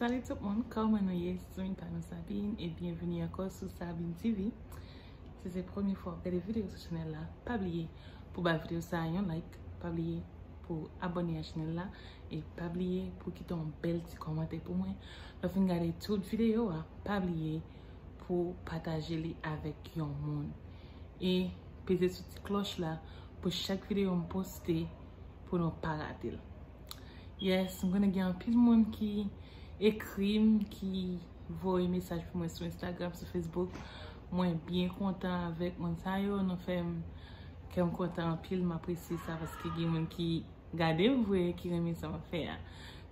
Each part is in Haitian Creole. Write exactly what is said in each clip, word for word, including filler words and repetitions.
Salut tout moun, kòman nou ye? Se zanmi pa nou Sabine e byenveni ankò sou Sabine T V. Si se premye fwa w ap gade videyo sou chanèl la, pa bliye pou bay videyo sa a yon like, pa bliye pou abòne a chanèl la e pa bliye pou kite yon bèl ti kòmantè pou mwen. Lè w fin gade tout videyo a, pa bliye pou pataje li avèk yon moun. E peze sou ti klòch la pou chak videyo m poste pou nou pa rate l. Yes, m konnen gen anpil moun ki ekri m, ki voye mesaj pou mwen sou Instagram, sou Facebook. Mwen byen kontan avèk moun sa yo, nou fè m, kè m kontan anpil, m apresye sa paske gen moun ki gade m vre, ki renmen sa m ap fè a.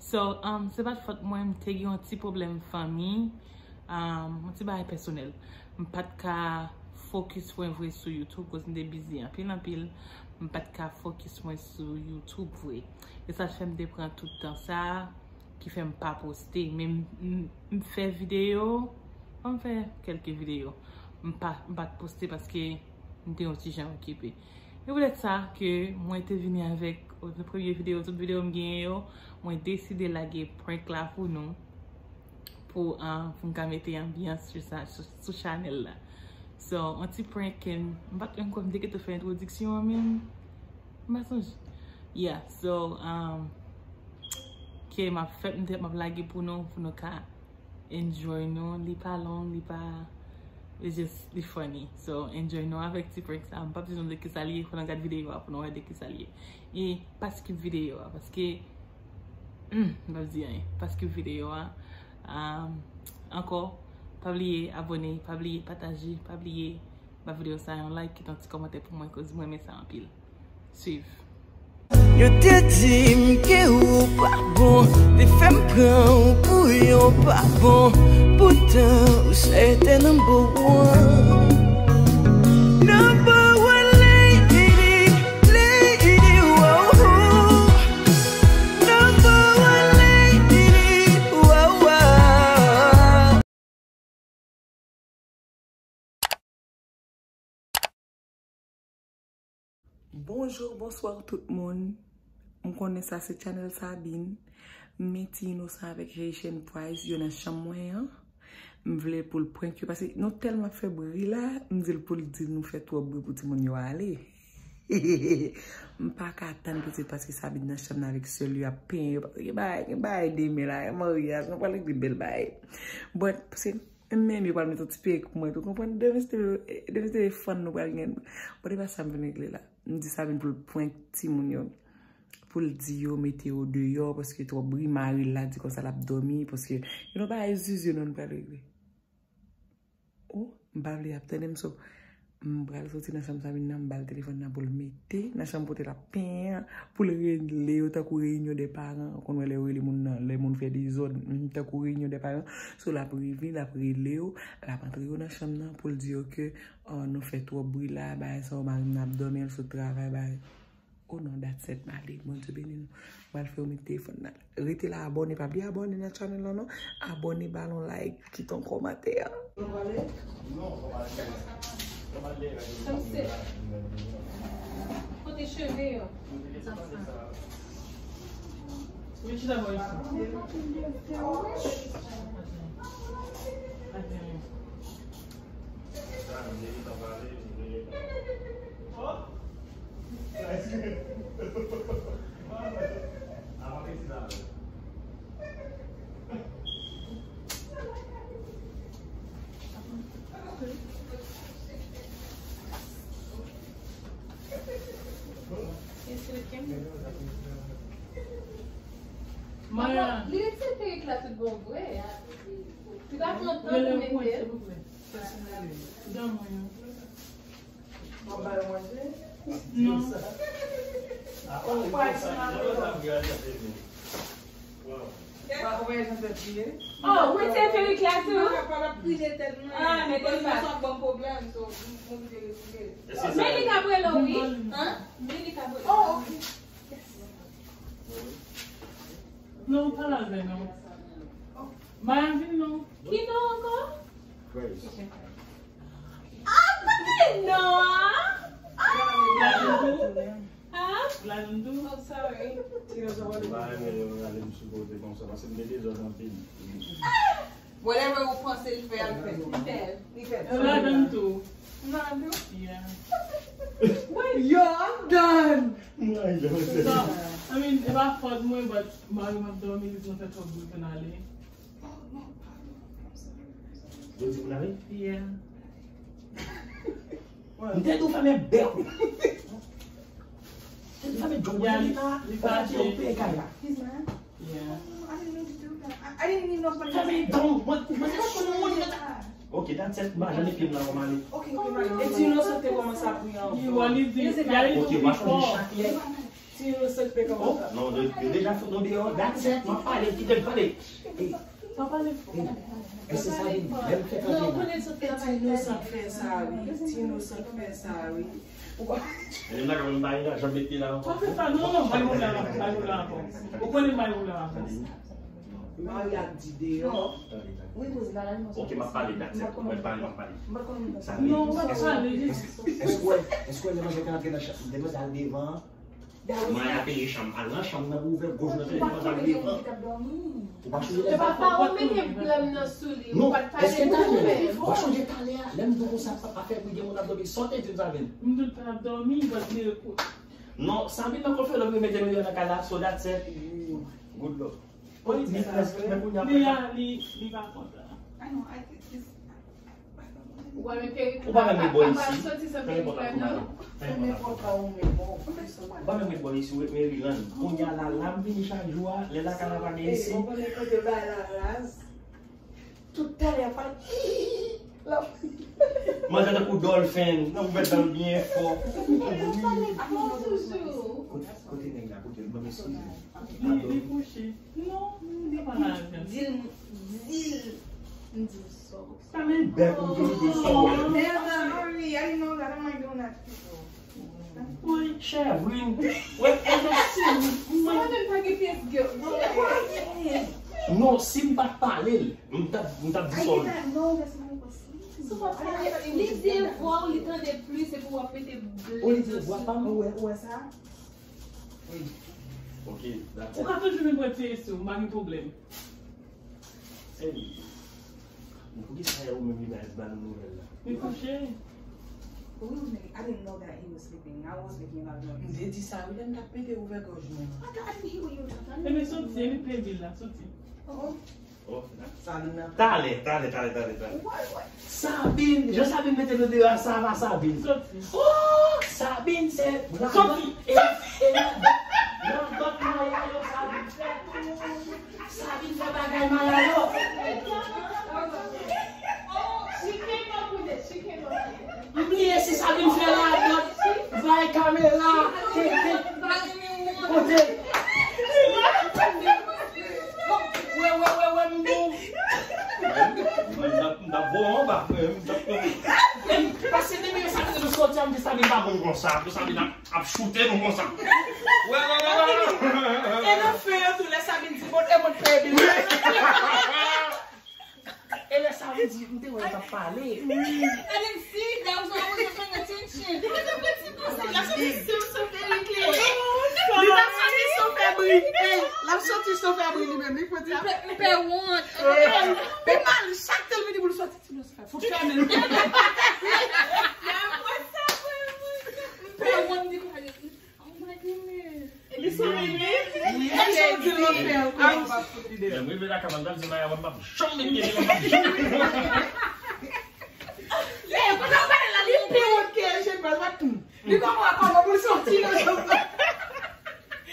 So, um, se pa t fòt mwen, m te gen yon ti pwoblèm fanmi, um, yon ti bagay pèsonèl. M pa t ka focus mwen vre sou YouTube, koz m te busy anpil, anpil. M pa t ka focus mwen sou YouTube vre. E sa fè m te pran tout tan sa a, ki fè m pa poste. Men m, m, m fè videyo, m fè kèlke videyo. M pa, m pa t poste paske m te yon ti jan okipe. E poutèt sa ke mwen te vini avèk premye videyo, tout videyo m genyen yo, mwen deside lage prank la pou nou, pou, ah, pou m ka mete anbyans sou sa, sou, sou chanèl la. So, yon ti prank ke m, m pa t menm kwè m te gentan fè entwodiksyon an menm. M pa sonje. Yeah, so, um, ke m ap fè, m te, m ap lage pou nou, pou nou ka enjoy nou. Li pa long, li pa, it's just, li funny. So, enjoy nou avèk ti prank sa. M p ap di nou de kisa li ye, fò n al gad videyo a pou nou wè de kisa li ye. E pa skip videyo a, paske, hmm, m p ap di anyen. Pa skip videyo a. Um, ankò, pa bliye abòne, pa bliye pataje, pa bliye ba videyo sa yon like, kite yon ti kòmantè pou mwen, koz mwen renmen sa anpil. Swiv. Yo te di m ke ou pa bon, te fè m pran ou pou yon pa bon. Poutan ou se te number one. Number one lady, lady, wow. Number one lady, wow, wow. Bonjou, bonswa tout moun. M konnen sa se channel Sabine. Men Ti Inosan avèk Haitian Price yo nan chanm mwen an. M vle pou l prank yo, paske nou tèlman ap fè bri la, m di l pou l di nou fè twòp bri pou timoun yo ale. M pa ka tann pitit, paske Sabine nan chanm nan avèk sè l yo ap penyen yo, paske gen bagay, gen bagay demen la, gen maryaj, nou pral regle bèl bagay. But, se M menm, yo pral met yon ti perik pou mwen tou, konprann? Demen se te, demen se te fann nou pral gen. Bon, e pa sa m vin regle la. M di Sabine pou l prank timoun yo. Pou l di yo mete yo deyò, paske twòp bri, mari l la di konsa l ap dòmi, paske, you know, bagay zuzu nou pral regle. Oh, m pa vle y ap tande m, so, m pral soti nan chanm Sabine nan, m ba l telefòn nan pou l mete nan chanm kote l ap penyen an, pou l rele yo tankou reyinyon dè paran. Ou konn wè lè yo rele moun nan, lè moun fè dezòd, hmm, tankou reyinyon dè paran. So, l ap rive, l ap rele yo, l ap antre yo nan chanm nan pou l di yo ke, oh, nou fè twòp bri la, bagay sa yo, mari m nan ap dòmi, l sot travay, bagay. Oh non, that's it, m ale. Bondye beni nou. M pral fè yo met telefòn nan. Rete la, abòne, pa bliye abòne nan channel la non. Abòne, ba l yon like, kite yon kòmantè. Kote cheve yo? Vin chita bò isi. Maya. Li ret se perik la tout bon vre. Li pa pran tan pou mete l. Non. Oh, ou retire perik la tou? Ah, mete l pa. Men li ka brele w, wi. Men li ka brele w. Oh, ok. Non, pa lave non. Maya vin non. Ki non ankò? Grace. Ah, pa gen non. Ah! Ah! Ladann tou. Oh, sorry. Mwen pa renmen lè yo rale m sou kote konsa, paske m gen dezòd anpil. Whatever ou panse l fè, al fè. Li fè. Li fè. Yo ladann tou. Non, non. Yeah. Yo, I'm done. Mwen, yo, So, I mean, e pa fòt mwen, but mari m ap dòmi, li di nou fè twòp bri pou n ale. Yo di pou n ale? Yeah. M te di w fèmen bèk ou. M te di w fèmen djòl ou. Li pa, li pa te ou peye kay la. He's mad. Yeah. Oh, I didn't mean to do that. I, I didn't mean nobody. Fèmen dan ou. Mwen, mwen se sou moun. Ok, that's it. M a jwenn pye m nan kòman li. Okay, okay, right. E ti inosan te kòmanse ap ri an. Li wè li di, li a li Ok, tou w ap pi fò. chak lè. Ti inosan te Oh, kòmanse ap non, yo, yo deja fout nou deyò. That's it. M ap pale, kite m pale. Hey, Pa pale fò. Èske sa vin menm fè Non, ou kanpe la? konnen sa fè ti inosan fè sa wi. Ti inosan fè sa wi. Menm la, kanmenm, pa gen lajan mete la ankò. Pa fè sa, non, non, bay pwoblèm ankò, bay pwoblèm ankò. Ou konnen bay pwoblèm ankò. Mari ap di deyò. Ok, m ap pale, that's it. Mwen pale, m ap pale. Sa vle Non, ou pa pale, Èske w wè, èske w wè demanzèl te antre nan chanm, demanzèl al devan an? Mwen a peye chanm, al nan chanm nan pou ouvè gòj nan, demanzèl al devan. Ou pa chonje Papa, ou mete blèm nan sou li. Ou Non, pa t pale èske pou talè mwen. Ou pa chonje talè a, lè m di w konsa, afè pou gen moun ap dòmi, sa w te di m, Sabine? M tout tan ap dòmi, but li repoze. Non, Sabine nan konfye lòt remete nou nan kay la, so that's it. Good luck. Bon, li di prèske, men kounye a Li a, li, li pa kontan. I know, I think this. Ou pa met perik Ou pa met bò isi. Soti sa perik la, non. Fè nenpòt ou pa menm met bò isi, ou ret Maryland. Kounye a la, la m vini chak jou a, lè lakay la pa gen isi. Ou konnen kote bay la raz. Tout talè a pale. Manje tankou dolphin, nan ouvè dan l byen fò. Kote, kote nèg la, kote l, ban m eskize. Li, li kouche. Non, li pa la avè m. Di l, di l. M di l sa. Sa men bèk ou di l sa. Damn, I'm sorry. I didn't know that. I'm like doing that to people. Woy, Sherwin. Wè, e mèsi. Mwen menm pa gen pyès guilt. Non, si m pa t pale l, m t ap, m t ap di I sa w. Did not know that somebody was sleeping. Sou pa pale, li devwa w, li tande pli, se pou w ap mete blèm. Ou li devwa pa m. Ou wè, ou wè sa? Ok, that's Ou it. ka toujou vin pran ti esi, ou pa gen pwoblèm. Hey. Men poukisa e ou menm li ba, ba nou nouvèl la? Li kouche. We was making, I didn't know that he was sleeping. I was making a lot of M noise. te di sa wi lè m t ap pede ouvè gòj mwen. I, I didn't hear what you were talking Ebyen soti, ebyen peye bil la, soti. Oh, Oh, Sa vin nan. Talè, talè, talè, talè, talè. what, what? Sabine, jan Sabine mete nou deyò a, sa va Sabine. Soti. Oh, Sabine se radòt e, e radòt, radòt maya yo Sabine fè. Sabine fè bagay maya yo. M bliye si Sabine fè radòt, bay kamera, tete, kote. Wè, wè, wè, wè, m di w. Mwen, m t ap, m t ap voye anba, frè, m t ap. Em, pase de minit Sabine nou soti, m di Sabine pa bon konsa, pou Sabine ap, ap choute nou konsa. Wè, wè, wè, wè. E nan fen an tou, lè Sabine di, bon, e mwen k peye bil. E lè Sabine di, m te wè l t ap pale. I didn't see it, that was why I wasn't paying attention. Li t ap soti sou fè bri. Li t ap soti sou fè bri. Ey, l ap soti sou fè bri li menm. Li pwete ap. M pè wont. Pi mal, chak tan l vini pou l soti, ti nou fè. Fout fèmen l. M pè wont, li pale. Oh my goodness. Li sou li, wi. Èske w di l lòt fè ankò? Lè m rive lakay mwen, m t ap di Maya, mwen p ap janm met pye deyò, m p ap janm. Lè, pandan w pale la, li pi wont ke Eugène, pa l pa t tou. Li pa wè kòman pou l soti nan chanm nan.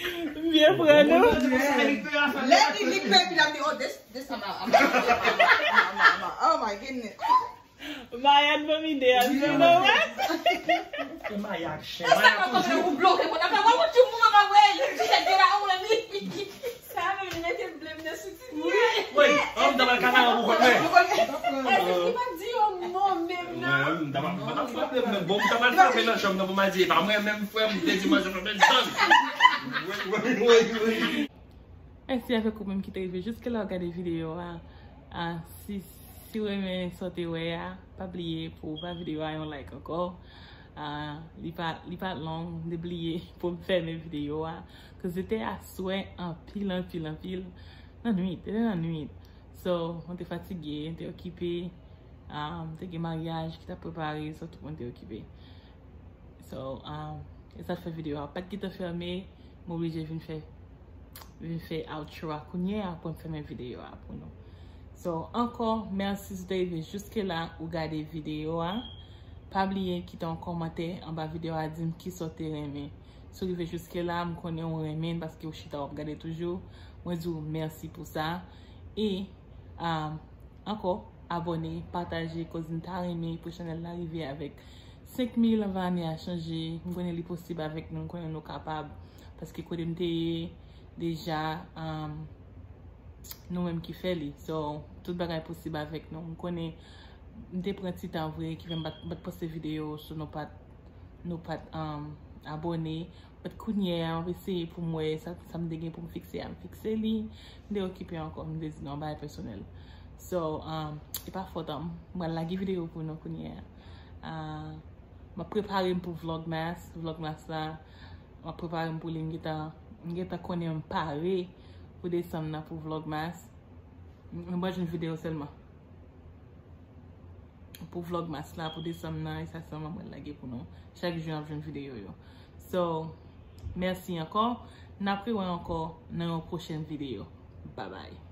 M byen pran nou. Lè li, li pè, epi l ap di, oh, this, this, I'm out, I'm out, I'm out, I'm out, I'm out. Oh my goodness. Maya t ban m ide a, you know what? E Maya ak chen. Sa fè kòman ou bloke moun nan fè, why would you move away? You just get out on me. Sa menm li mete blèm nan sou ti fi a. Woy, an m ta pral kanaran pou kont mwen. Èske li pa di yon mo menm nan? Mwen, m ta pral, m pa t ap fè blèm menm. Bon, m ta pral frape nan chanm nan pou m al di, e pa mwen menm, frè m, m te di manje frape dan. Woy, woy, woy, woy. Mèsi avèk ou menm ki te rive jiske la w gade videyo a. A, si, si w renmen sa w te wè a, pa bliye pou w ba videyo a yon like ankò. Ah, li pa, li pa long, m te bliye pou m fèmen videyo a. Cause se te aswè anpil, anpil, anpil. Nan nwit, te nan nwit. So, mwen te fatige, mwen te okipe. Ah, mwen te gen maryaj ki t ap prepare, so tout mwen te okipe. So, um, e sa fè videyo a pa t gentan fèmen, m oblije vin fè, vin fè outro a kounye a pou m fèmen videyo a pou nou. So, ankò, mèsi si w te rive jiske la ou gade videyo a. Pa bliye kite yon kòmantè anba videyo a, di m kisa w te renmen. Si w rive jiske la, m konnen w renmen l paske w chita w ap gade toujou. Mwen di w mèsi pou sa. E, um, ankò, abòne, pataje, koz m ta renmen pou chanèl la rive avèk senk mil anvan ane a chanje. M konnen li posib avèk nou, m konnen nou kapab. Paske kote m te ye deja, um, nou menm ki fè li. So, tout bagay posib avèk nou. M konnen m te pran ti tan vre, ki fè m pa t, pa t poste videyo, so nou pa t, nou pa t, um, abòne. But kounye a, m ap eseye pou m wè sa, sa m te gen pou m fikse a, m fikse li. M te okipe ankò, m te di non, bagay pèsonèl. So, um, e pa fòt an m. M pral lage videyo pou nou kounye a. Ah, m ap prepare m pou Vlogmas. Vlogmas la, m ap prepare m pou li. M gentan, m gentan konnen m pare pou desanm nan pou Vlogmas. M, m pral jwenn videyo sèlman. Pou Vlogmas la, pou desanm nan, e sa sèlman mwen lage pou nou. Chak jou, n ap jwenn videyo yo. So, mèsi ankò. N ap rewè ankò nan yon pwochèn videyo. Bye bye.